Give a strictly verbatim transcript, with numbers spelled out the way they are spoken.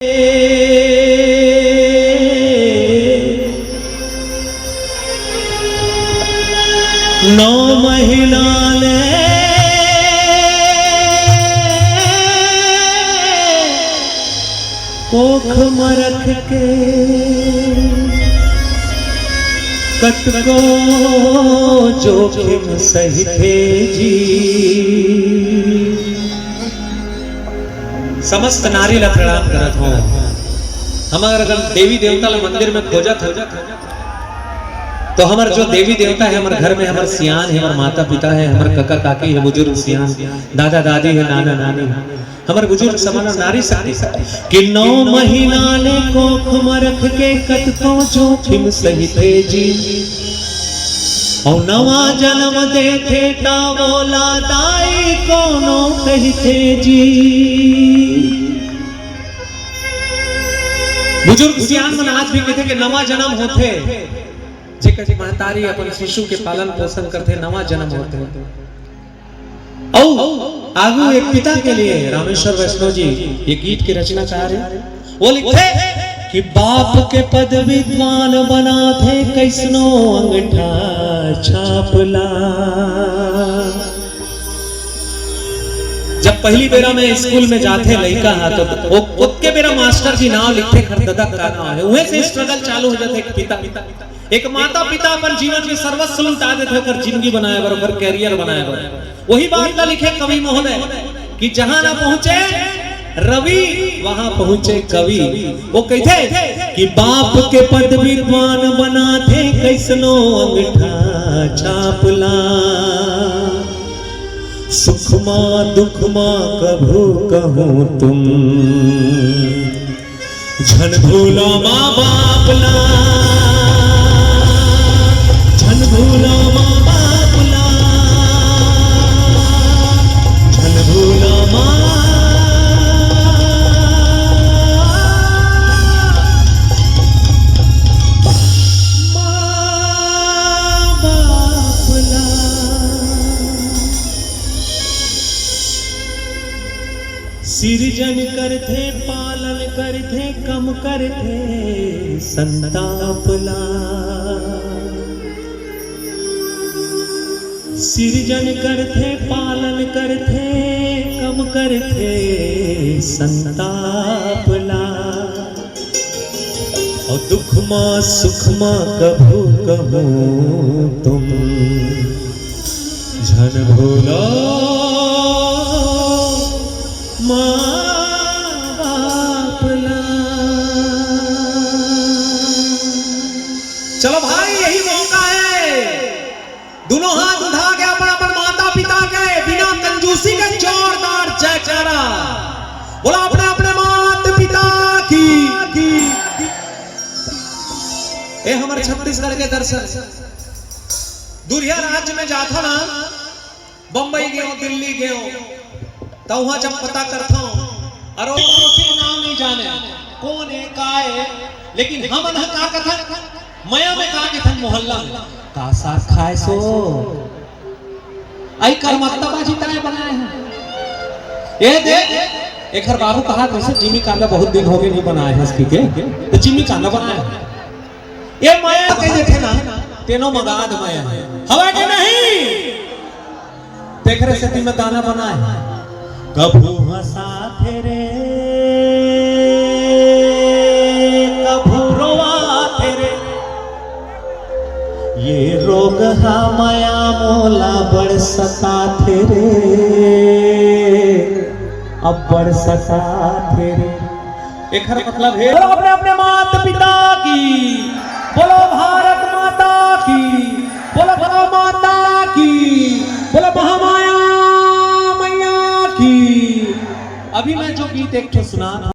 नौ महीना ले कोख म रख के कतको जोखिम सहिथे जी। समस्त नारी ला प्रणाम करत हों। हमर अगर देवी देवता ला मंदिर में खोजत हो, तो हमर जो देवी देवता हे, हमर घर में हमर सियान हे, हमर माता पिता हे, हमर कका काकी हे, बुजुर्ग सियान, दादा दादी हे, नाना नानी हे, हमर बुजुर्ग समाज नारी शक्ति कि नौ महीना ले कोख म रख के कतको जोखिम सहिथे जी। अउ नवा जनम देथे त ओला दाई कोनो कहिथे जी। बुजुर्ग सियान मन आज भी कहिथे कि नवा जनम होथे, जेकर महतारी अपन शिशु के पालन पोषण करथे, नवा जनम होथे। अउ आगू एक पिता के लिए रामेश्वर वैष्णव जी ये गीत के रचनाकार हे। वो लिखथे कि बाप के पद विद्वान बनाथे, कइसनो अंगठा छाप ला। जब पहली बेरा में स्कूल में जाथे लइका हा, तो ओ-, ओतके बेरा मास्टर जी नाम लिखथे, खर ददा का नाम हे, उहें से struggle चालू हो जाथे। एक पिता, एक माता पिता अपन जीवन के सर्वस्व लुटा देथे, ओकर जिंदगी बनाए बर, ओकर career बनाए बर। वही बात ला लिखे कवि महोदय कि जहां ना पहुंचे रवि, वहां पहुंचे कवि। वो कहिथे कि बाप के पद विद्वान बनाथे, कइसनो अंगठा छाप ला। सुख मा दुख मा कभू कहूं तुम, झन भूलो माँ बाप ला, झन भूलो माँ बाप ला, झन भूलो माँ, माँ बाप ला। सिरजन करथे, पालन करथे, कम करथे संताप ला। सिरजन करथे, पालन करथे, कम करथे संताप ला। अउ दुख मा सुख मा कभू कहूं तुम, झन भूलो माँ बाप ला। चलो भाई, यही मौका है, दोनों हाथ उठा के अपन अपन माता पिता के बिना कंजूसी के जोरदार जयकारा। बोला अपने अपने माता पिता की। ए हमर छत्तीसगढ़ के दर्शन, दूरिहा राज्य में जाथो ना, बम्बई गेंव, दिल्ली गेंव, त उहां जब पता करथंव, अरे ओ पड़ोसी के नाम नइ जाने, कोन ए, का ए, लेकिन हमन ह का कथन, मया में का कथन, मोहल्ला में, का साग खाय सो, अई करमत्ता बाजी ताय बनाय हे। ए देख, एखर बाबू कहा, "जइसे जिमी कांदा बहुत दिन होगे नइ बनाय हस," कहिके, त जिमी कांदा बनाय हे। ए मया कहि देथे ना, तेनो मगाध मया हे। हवय के नहीं? तेखरे सेती में गाना बनाय हे। कभू हंसाथे रे, कभू रोवाथे रे, ये रोग हा मया मोला बड़ सताथे रे, अब्बड़ सताथे रे। एखर मतलब हे, बोलो अपने अपने माता पिता की, बोलो भारत माता की, बोलो गौ माता की, बोलो महामाया मैया की। अभी मैं जो गीत एक ठो सुना